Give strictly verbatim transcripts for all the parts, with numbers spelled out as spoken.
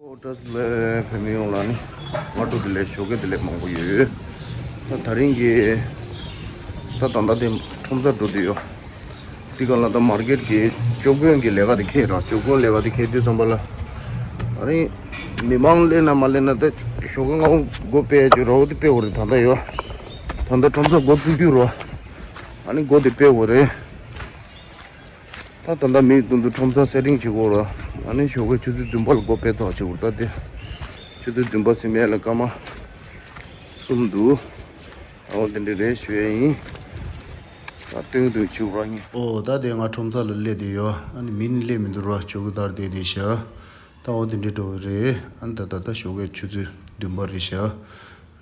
ཨོ་བཀྲ་ཤིས་བདེ་ལེགས། བོད་མི་ཡོངས་ལ་ནི་སྔ་དྲོ་བདེ་ལེགས། ཞོགས་ཀས་བདེ་ལེགས་མང་པོ་ཡོད། ད་དེ་རིང་གི་ད་ད་ལྟ་དེ་ཁྲོམ་སར་འགྲོ་བསྡད་ཡོད། དེ་ག་ལ་ད་མར་ཀེཊ་གི་སྐྱོབ་དཔོན་གྱི་ལས་ཀ་དེ་འཁེལ་ར། སྐྱོབ་དཔོན་ལས་ཀ་དེ་འཁེལ་དུས་ཙམ་པ་ལ་ཨ་ནི་མི་མང་སླེབས་ན་མ་སླེབས་ན་ད་ཞོགས་ཀས་སྔ་པོ་སྒོ་ཕྱེ་ཡ་ཅིག་རོགས་དེ་ཕྱེ་དགོས་རེད། ད་ལྟ་ཡོད། ད་ལྟ་ཁྲོམ་སར་སྒོ་བཙུགས་དུས་རོ། ཨ་ནི་སྒོ་དེ་ཕྱེ་དགོས་རེད། ད་ད་ལྟ་མི་དུང་དུ་ཁྲོམ་ས་སེ་ཊིང་བྱེད་དགོས་ར། ཨ་ནི་ཞོགས་ཀས་ཆུ་ཚོད་བདུན་པ་ལ་སྒོ་ཕྱེ་ཐག་བྱེད་དགོས་ར། ད་དེ་ཆུ་ཚོད་བདུན་པ་ཟིན་མེད་ལ་སྐར་མ་གསུམ་འདུག་ཨོ་དེ་འདྲ་རེད་ཞུ་ཡས་ཡིན། ད་སྟོན་དུ་བྱེད་དགོས་ར་ཡིན། ཨོ་ད་དེ་ང་ཁྲོམ་ས་ལ་སླེབས་བསྡད་ཡོད། ཨ་ནི་མི་ནི་སླེབས་མི་འདུག་ར། ཇོ་གུ་དར་བསྡད་བསྡད་ཤག་ད་འོ་དེ་འདྲ་འགྲོ་གི་རེད། ཨ་ནི་ད་ད་ད་ཞོགས་ཀས་ཆུ་ཚོད་བདུན་པ་རེད་ཤག་ཨ་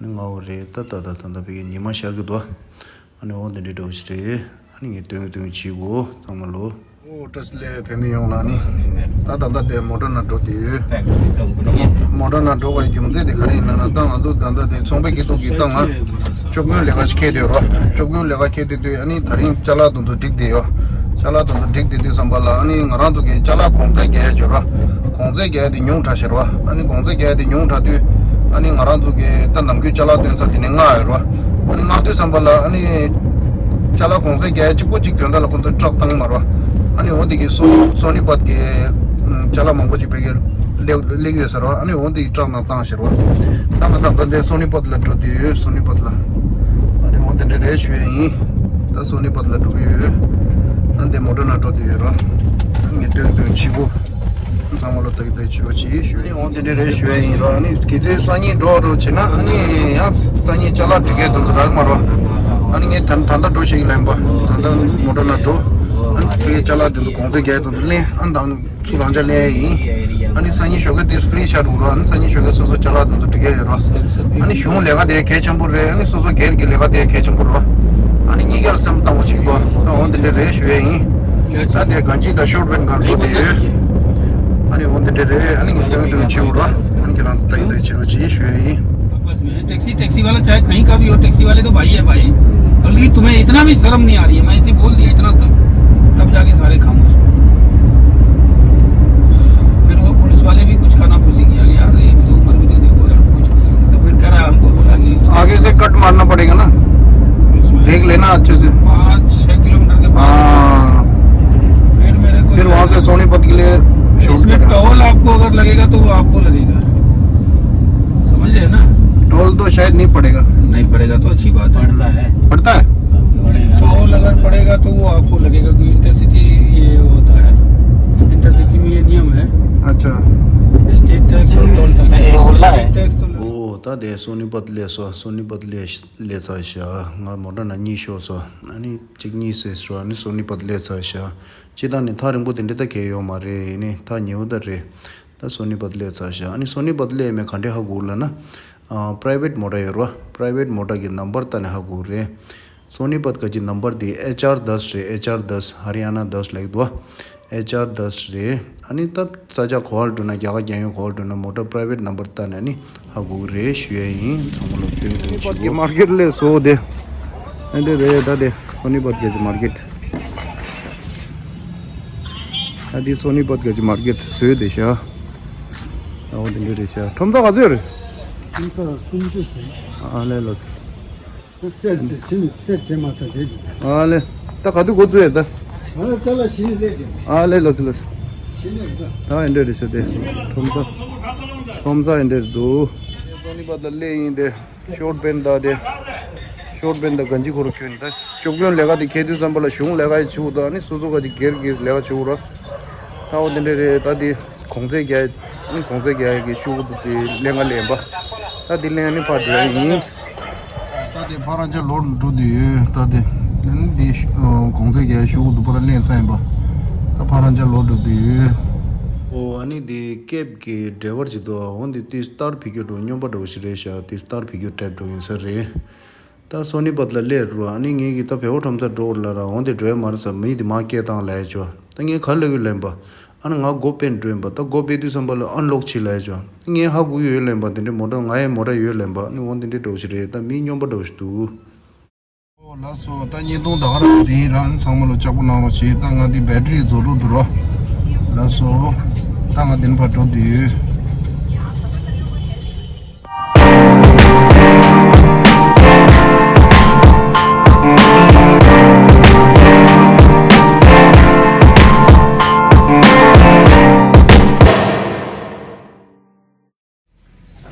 ནི་སྔ་པོ་རེད། ད་ད་ད་ད་ད་བི་ཉི་མ་ཤར་གི་འདུག་ཨ་ནི་འོ་དེ་འདྲའི་འགྲོ་ཞིག་རེད། ཨ་ནི་ངས་སྟོན་སྟོན་བྱེད་དགོས་ཚང་མ་ལོ། ཨོ་བཀྲ་ཤིས་བདེ་ལེགས་བོད་མི་ཡོངས་ལ་ནི། ད་ད་ལྟ་དེ་མོ་ཊ་ནང་འགྲོ་བསྡད་ཡོད། མོ་ཊ་ནང་འགྲོ་བའི་རྒྱུ་མཚན་དེ་ག་རེ་ཡིན་ལབ་ན། ད་ང་ཚོ་ད་ལྟ་དེ་ཚོང་པའི་སྐྱིད་སྡུག་གི་ད་ང་སྐྱོབ་དཔོན་ལས་ཀ་ཞིག་འཁེལ་བསྡད་ཡོད་ར། སྐྱོབ་དཔོན་ལས་ཀ་འཁེལ་བསྡད་དུས་ཨ་ནི་དེ་རིང་ཅ་ལག་དེ་ཚོ་སྒྲིག་བསྡད་ཡོད། ཅ་ལག་དེ་ཚོ་སྒྲིག་བསྡད་དུས་ཙམ་པ་ལ་ཨ་ནི་ང་རང་ཚོ་གི་ཅ་ལག་གོང་ཚད་བརྒལ་ཡ་ཅིག་ཡོད་ར། གོང་ཚད་བརྒལ་ཡ་དེ་ཉུང་དྲགས་ཤག་ར། ཨ་ནི་གོང་ཚད་བརྒལ་ཡ་དེ་ཉུང་དྲགས་དུས་ཨ་ནི་ང་རང་ཚོ་གི་ད་ནམ་རྒྱུན་ཅ་ལག་སྟོན་ས་དེ་ནས་ལྔ་ཡོད་ར། ཨ་ནི་ལྔ་དུས་ཙམ་པ་ལ་ཨ་ནི་ཅ་ལག་གོང་ཚད་བརྒལ་ཡ་གཅིག་པོ་གཅིག་གྱོན་ད་ལ་ཁོ་ཚོ་ཊག་བཏང་མ་ར། ཨ་ནི་འོ་དེ་གི་སོ་ནི་སོ་ནི་པད་གི་ཅ་ལག་མང་པོ་ཅིག་བེད་ཀྱི་སླེབས་སླེབས་ཡོད་ཟེར་བ། ཨ་ནི་འོ་དེ་ཡི་ཊག་ནང་བཏང་ཟེར་བ། ད་ང་ད་ལྟ་འདི་སོ་ནི་པད་ལ་འགྲོ་དུས་ཡོད། སོ་ནི་པད་ལ། ཨ་ནི་འོ་དེ་འདྲ་རེད་ཞུ་ཡས་ཡིན། ད་སོ་ནི་པད་ལ་འགྲོ་གི་ཡོད། ཨ་འདི་མོ་ཊ་ནང་འགྲོ་དུས་ཡོད་ར། ཨ་ངས་སྟོན་སྟོན་བྱེད་དགོས། ཚང་མ་ལོ་ཏག་ཏག་བྱེད་རོགས་བྱེད་ཞུ་ཡས་ཡིན། འོ་དེ་འདྲ་རེད་ཞུ་ཡས་ཡིན་ར། ཨ་ནི་གལ་སྲིད་སང་ཉིན་འགྲོ་རོགས་བྱེད་ན་ཨ་ནི་ཡང་སང་ཉིན་ཅ་ལག་སྒྲིག་གས་དུས་ཚོད་རག་མ་རོགས། ཨ་ནི་ངས་ད་ད་ལྟ་འགྲོ་ཞིག་ལན་པ་ད་ལྟ་མོ་ཊ་ནང་འགྲོ། ཨ་ནི་ཅ་ལག་དེ་ཚོ་གོང་ཚད་རྒྱག་དུས་ཚོད་ལེན། ཨ་ནི་ད། ཚུར་རང་འཇགས་ལེན་ཡིན། ཨ་ནི་སང་ཉིན་ཞོགས་ཀས་དེ་ཕི་རི་ཤ་རུ་རོ། ཨ་ནི་སང་ཉིན་ཞོགས་ཀས་སོ་སོ་ཅ་ལག་དེ་ཚོ་སྒྲིག་གི་ཡོད་རོ། ཨ་ནི་གཞུང་ལས་ཀ་དེ་གལ་ཆེན་པོ་རེད། ཨ་ནི་སོ་སོ་སྒེར་གྱི་ལས་ཀ་དེ་གལ་ཆེན་པོ་རོ། ཨ་ནི་གཉིས་ཀར་སེམས་བཏང་བ་ཅིག་དོ། ད་འོ་འདི་འདྲ་རེད་ཞུ་ཡས་ཡིན། ད་དེ་གང་ཅི་ད་ཤོར་བན་གར་འགྲོ་དེ་ཡོད། ཨ་ནི་འོ་འདི་འདྲ་རེད། ཨ་ནི་ངས་སྟོན་སྟོན་བྱེད་རོ། ཨ་ནི་ཁྱེད་རང་ཚོ་ད་ཡིན་ད་བྱེད་རོ་བྱེད་ཞུ་ཡས་ཡིན། बस में है। टैक्सी, टैक्सी वाला चाहे कहीं का भी हो, टैक्सी वाले तो भाई है भाई। बल्कि तुम्हें इतना भी शर्म नहीं आ रही है, मैं इसे बोल दिया इतना तक, तब जाके सारे खामोश हो। फिर वो पुलिस वाले भी कुछ खाना फूसी किया, यार ये तो उम्र भी तो देखो यार कुछ। तो फिर कह रहा है हमको बोला कि आगे से कट मारना पड़ेगा ना, देख लेना अच्छे से। पाँच छः किलोमीटर के बाद। हाँ। फिर मेरे को फिर वहाँ से सोनीपत के लिए शूट इसमें करेगा। टोल आपको अगर लगेगा तो वो आपको लगेगा, समझ रहे हैं ना? टोल तो शायद नहीं पड़ेगा। नहीं पड़ेगा तो अच्छी बात है। पड़ता है। पड़ता है? पड़ेगा। टोल अगर पड़ेगा तो वो आपको लगेगा, क्योंकि इंटरसिटी ये होता है, इंटरसिटी में ये नियम है। अच्छा। स्टेट टैक्स और टोल टैक्स। ये ओला है। स्टेट टैक्स तो ཨོ་ད་དེ་སོ་ནི་པད་སླེབས་སོང་། སོ་ནི་པད་སླེབས་སླེབས་ཚར་ཤག་ང་མོ་ཊ་ནང་གཉིད་ཤོར་སོང་། ཨ་ནི་གཅིག་གཉིད་སད་སོང་། ཨ་ནི་སོ་ནི་པད་སླེབས་ཚར་ཤག་སྤྱིར་བཏང་ནི་ཐག་རིང་པོ་དེ་འདྲ་ད་གས་ཡོད་མ་རེད། ཡིན་ནའི་ཐག་ཉེ་བོ་ད་རེད། ད་སོ་ནི་པད་སླེབས་ཚར་ཤག་ཨ་ནི་སོ་ནི་པད་སླེབས་མེད་ག་འདྲས་ཧ་གོ་ལབ་ན། ཨ་པ་རའི་ཝེཊ་མོ་ཊ་ཡོད་རེད་བ། པ་རའི་ཝེཊ་མོ་ཊ་གི་ནམ་བར་ལྟ་ནས་ཧ་གོ་རེད། སོ་ནི་པད་ག་གི་ནམ་བར་དེ་ཨེཆ་ཨར་དས་རེད། ཨེཆ་ཨར་དས། ཧ་རི་ཡ་ན་དས་ལབ་ཀྱི་འདུག་ཨེཆ་ཨར་དས་རེད། ཨ་ནི་ད་ས་ཆ་ག་པར་འགྲོ་ན། རྒྱ་གར་རྒྱལ་ཡོངས་ག་པར་འགྲོ་ན་མོ་ཊ་པ་རའི་ཝེཊ་ནམ་བར་ལྟ་ནས་ནི་ཧ་གོ་གི་རེད་ཞུ་ཡས་ཡིན། ཚང་མ་ལོ་སྟོན་སྟོན་བྱེད་དགོས། མར་ཀེཊ་སླེབས་སོང་དེ། ཨ་འདི་རེད་ད་དེ། སོ་ནི་པད་ག་གི་མར་ཀེཊ། ཨ་འདི་སོ་ནི་པད་ག་གི་མར་ཀེཊ་བཟོས་བསྡད་ཤག་ཨ་འོ་དེ་འདྲ་རེད་ཤག་ཁྲོམ་ས་ག་ཚོད་རེད། ཁྲོམ་ས་སུམ་ཅུ་ཟིན། ཨ་ལེ་ལོས། སེར་དེ་ཕྱི་ནས་སེར་བྱེད་མ་ས་དེ་དེ། ཨ་ལེ། ད་ག་དུས་འགོ་བཙུགས་ཡོད་ད། ང་ལ་ཅ་ལག་བཞི་སླེབས་ཀྱི། ཨ་ལེ་ལོས་ལོས། བཞི་སླེབས་ད། ད་ཨེ་འདྲ་རེད་ཤག་དེ། ཁྲོམ་ས། ཁྲོམ་ས་ཨེ་འདྲ་རེད་འདུག་སོ་ནི་པད་ལ་སླེབས་ཡིན་དེ། ཤོར་བན་ད་དེ། ཤོར་བན་ད་གང་ཅི་ཁོ་ར་ཁྱོད་ད། སྐྱོབ་དཔོན་ལས་ཀ་དེ་འཁེལ་དུས་ཙམ་པ་ལ་གཞུང་ལས་ཀ་ཡི་ཆུ་ད་ནི་སོ་སོ་ག་ཅིག་སྒེར་གྱི་ལས་ཀ་ཆུ་ར། ད་འོ་དེ་འདྲ་རེད་ད་དེ། གོང་ཚད་རྒྱག་ནི་གོང་ཚད་རྒྱག་གི་ཤུགས་དེ་གླེང་ག་ལེན་པ། ད་དེ་གླེང་ནི་ཕར་འགྲོ་ཡ་ཡིན། ད་དེ་ཕར་རང་ཅག་ལོག་འགྲོ་དུས་ད་དེ་ནི་དེ་གོང་ཚད་རྒྱག་ཤུགས་དེ་ཕར་གླེང་ཚར་ཡིན་པ། ད་ཕར་རང་ཅག་ལོག་འགྲོ་དུས། ཨོ་ཨ་ནི་དེ་ཀེབ་ཀྱི་ཌ་རའི་ཝར་ཅིག་འདུག་འོ་འདི་དེ་སྟར་ཕི་གུ་འགྲོ་སྨྱོན་པ་འགྲོ་ཞིག་རེད་ཤག་དེ་སྟར་ཕི་གུ་ཊེབ་འགྲོ་ཡིན་ས་རེད། ད་སོ་ནི་པད་ལ་སླེབས་རུ་ཨ་ནི་ངེད་ཀྱི་ད་བལ་པོ་ཁྲོམ་སར་འགྲོ་ལ་ར་འོང་དེ་འགྲོ་ཡ་མ་རེད་ས། མི་དེ་མ་སྐད་བཏང་ལབ་ཡ་ཅོ། ད་ངས་ག་ལབ་ཡོད་ལབ་པ། ཨ་ནི་ང་སྒོ་ཕྱེ་འགྲོ་ཡིན་པ། ད་སྒོ་ཕྱེ་དུས་ཙམ་པ་ལ་ཨན་ལོག་བྱེད་ལབ་ཡ་ཅོ། ངས་ཧ་གོ་ཡོད་ལབ་པ། དེ་འདྲའི་མོ་ཊ་ང་ཡི་མོ་ཊ་ཡོད་ལབ་པ། ཨ་ནི་འོང་དེ་འདྲའི་འགྲོ་ཞིག་རེད། ད་མི་སྨྱོན་པ་འགྲོ་ཞིག་འདུག་ཨོ་ལགས་སོ། ད་བརྙན་ཐུང་ད་ག་རང་དེ་ཡིན་ར། ཨ་ནི་ཚང་མ་ལ་ལྕགས་པོ་གནང་རོགས་བྱེད། ད་ང་དེ་བེ་ཊི་རི་རྫོགས་འགྲོ་འདུག་རོ། ལགས་སོ། ད་ང་དེ་ནས་ཕར་འགྲོ་དུས།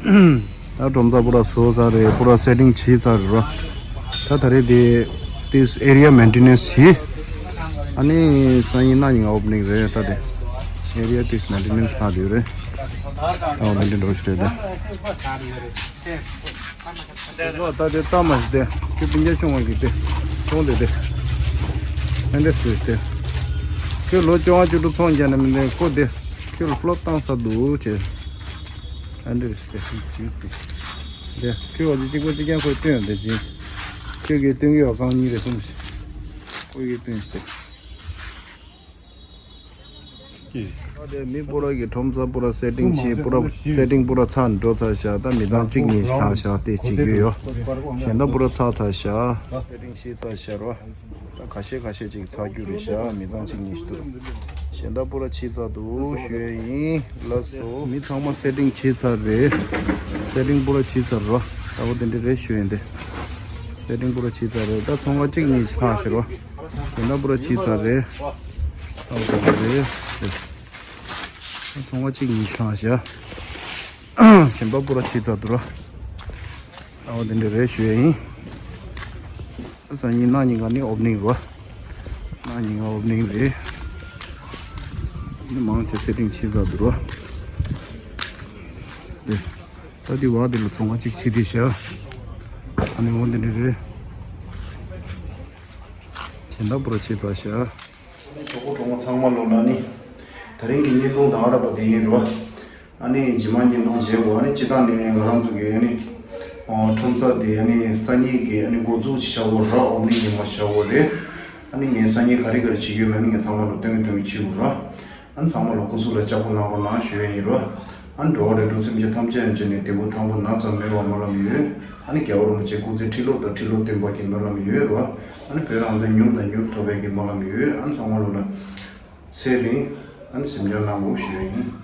ད་ཁྲོམ་ས་པུ་ར་བཟོ་ཚར་རེད། པུ་ར་སེ་ཊིང་བྱས་ཚར་རེད་རོ། ད་ད་རེས་དེ་this area maintenance བྱས། ཨ་ནི་སང་ཉིན་གནངས་ཉིན་ཨོ་པ་ནིང་རེད། ད་དེ་ཨེ་རི་ཡ་this maintenance ལྷག་དེ་རེད། ཨོ་ནི་འདི་འགྲོ་ཤི་རེད་དེ། ལོ་ད་དེ་ལྟ་མ་ཤི་དེ། ཁྱོད་སྤུན་ཀྱག་ཆུང་བ་གི་དེ། ཆུང་དེ་དེ། ཨ་འདྲ་སུ་དེ། ཁྱོད་ལོ་བཅོ་ལྔ་བཅུ་དྲུག་ཚོང་རྒྱག་ན་མི་འདུག་ཁོ་དེ། ཁྱོད་ལ་ཕོ་ལོབ་བཏང་ས་འདུག་ཅེས། ཨ་འདྲ་རེད་ཟེར་ཏེ་ཇིན་སི་དེ། དེ་ཁྱོད་འོ་ཅི་གཅིག་པོ་གཅིག་རྐྱང་ཁོས་སྟོན་ཡོད་དེ་ཇིན་སི། ཁྱོད་ཀྱིས་སྟོན་གྱི་ཡོད་རྐང་གཉིས་རེ་གསུམ་ཞིག་ཁོས་ཀྱིས་སྟོན་ཞིག་དེ། ཨ་དེ་མི་པུ་ར་གི་ཁྲོམ་ས་པུ་ར་སེ་ཊིང་བྱས། པུ་ར་སེ་ཊིང་པུ་ར་ཚར་འགྲོ་ཚར་ཤག་ད་མི་ཚང་གཅིག་གཉིས་ལྷག་ཤག་དེ་བྱེད་རྒྱུ་ཡོད། གཞན་དག་པུ་ར་ཚར་ཚར་ཤག་སེ་ཊིང་བྱས་ཚར་ཤག་རོ། ད་ཁ་ཤས་ཁ་ཤས་ཅིག་ཚར་རྒྱུ་རེད་ཤག་མི་ཚང་གཅིག་གཉིས་ཤིག་འདུག་གཞན་དག་པུ་ར་བྱས་ཚར་འདུག་ཞུ་ཡས་ཡིན། ལགས་སོ། མི་ཚང་མ་སེ་ཊིང་བྱས་ཚར་རེད། སེ་ཊིང་པུ་ར་བྱས་ཚར་རོ། ད་བོ་དེ་འདྲ་རེད་ཞུ་ཡས་འདི། སེ་ཊིང་པུ་ར་བྱས་ཚར་རེད། ད་ཚོང་ཁང་གཅིག་གཉིས་ལྷག་ཤག་རོ། གཞན་དག་པུ་ར་བྱས་ཚར་རེད། ད་བོ་དེ་འདྲ་རེད། ད་ཚོང་ཁང་གཅིག་གཉིས་ལྷག་ཤག་གཞན་པ་པུ་ར་བྱས་ཚར་འདུག་རོ། ཨ་འོ་དེ་འདྲ་རེད་ཞུ་ཡས་ཡིན། ཨ་སང་ཉིན་གནངས་ཉིན་ག་ནི་ཨོ་པ་ནིང་རོ། གནངས་ཉིན་ག་ཨོ་པ་ནིང་རེད། ཨ་ནི་མང་ཆེ་སེ་ཊིང་བྱས་ཚར་འདུག་རོ། རེད། ད་དེ་བ་དེ་ལ་ཚོང་ཁང་གཅིག་བྱས་བསྡད་ཤག་ཨ་ནི་འོ་དེ་འདྲ་རེད། གཞན་དག་པུ་ར་བྱས་ཚར་ཤག་གྲོགས་པོ་གྲོགས་མོ་ཚང་མ་ལོ་ལ་ནི། ད་རིང་གི་བརྙན་ཐུང་དང་རག་པ་དེ་ཡིན་རོ། ཨ་ནི་རྗེས་མ་བརྙན་ཐུང་མཇལ་གོ་ཨ་ནི་སྤྱི་བཏང་ནས་ང་རང་ཚོ་གི་ཨ་ནི། ཨོ་ཁྲོམ་ས་དེ་ཨ་ནི་སང་ཉིན་གི་ཨ་ནི་འགོ་འཛུགས་བྱ་དགོས་ར། ཨོ་པ་ནིང་གི་མ་བྱ་དགོས་རེད། ཨ་ནི་ངས་སང་ཉིན་ག་རེ་ག་རེ་བྱེད་ཀྱི་ཡོད་མེད་ནི་ངས་ཚང་མ་ལ་སྟོན་གི་སྟོན་གི་བྱེད་དགོས་ར། ཨ་ནི་ཚང་མ་ལ་སྐུ་གཟུགས་ལ་ལྕགས་པོ་གནང་རོགས་གནང་ཞུ་ཡས་ཡིན་རོ། ཨ་ནི་འགྲོ་བ་རིགས་དྲུག་སེམས་ཅན་ཐམས་ཅད་ཀྱི་ནི་བདེ་པོ་ཐང་པོ་ན་ཚ་མེད་པ་སྨོན་ལམ་ཡོད། ཨ་ནི་རྒྱལ་བ་རིན་པོ་ཆེ་སྐུ་ཚེ་ཁྲི་ལོ་དང་ཁྲི་ལོ་བརྟན་པ་གི་སྨོན་ལམ་ཡོད་རོ། ཨ་ནི་བོད་རང་བཙན་མྱུར་དང་མྱུར་ཐོབ་པའི་གི་སྨོན་ལམ་ཡོད། ཨ་ནི་ཚང་མ་ལོ་ལ་ཚེ་རིང་ཨ་ནི་སེམས་ཅན་གནང་དགོས་ཞུ་ཡས་ཡིན།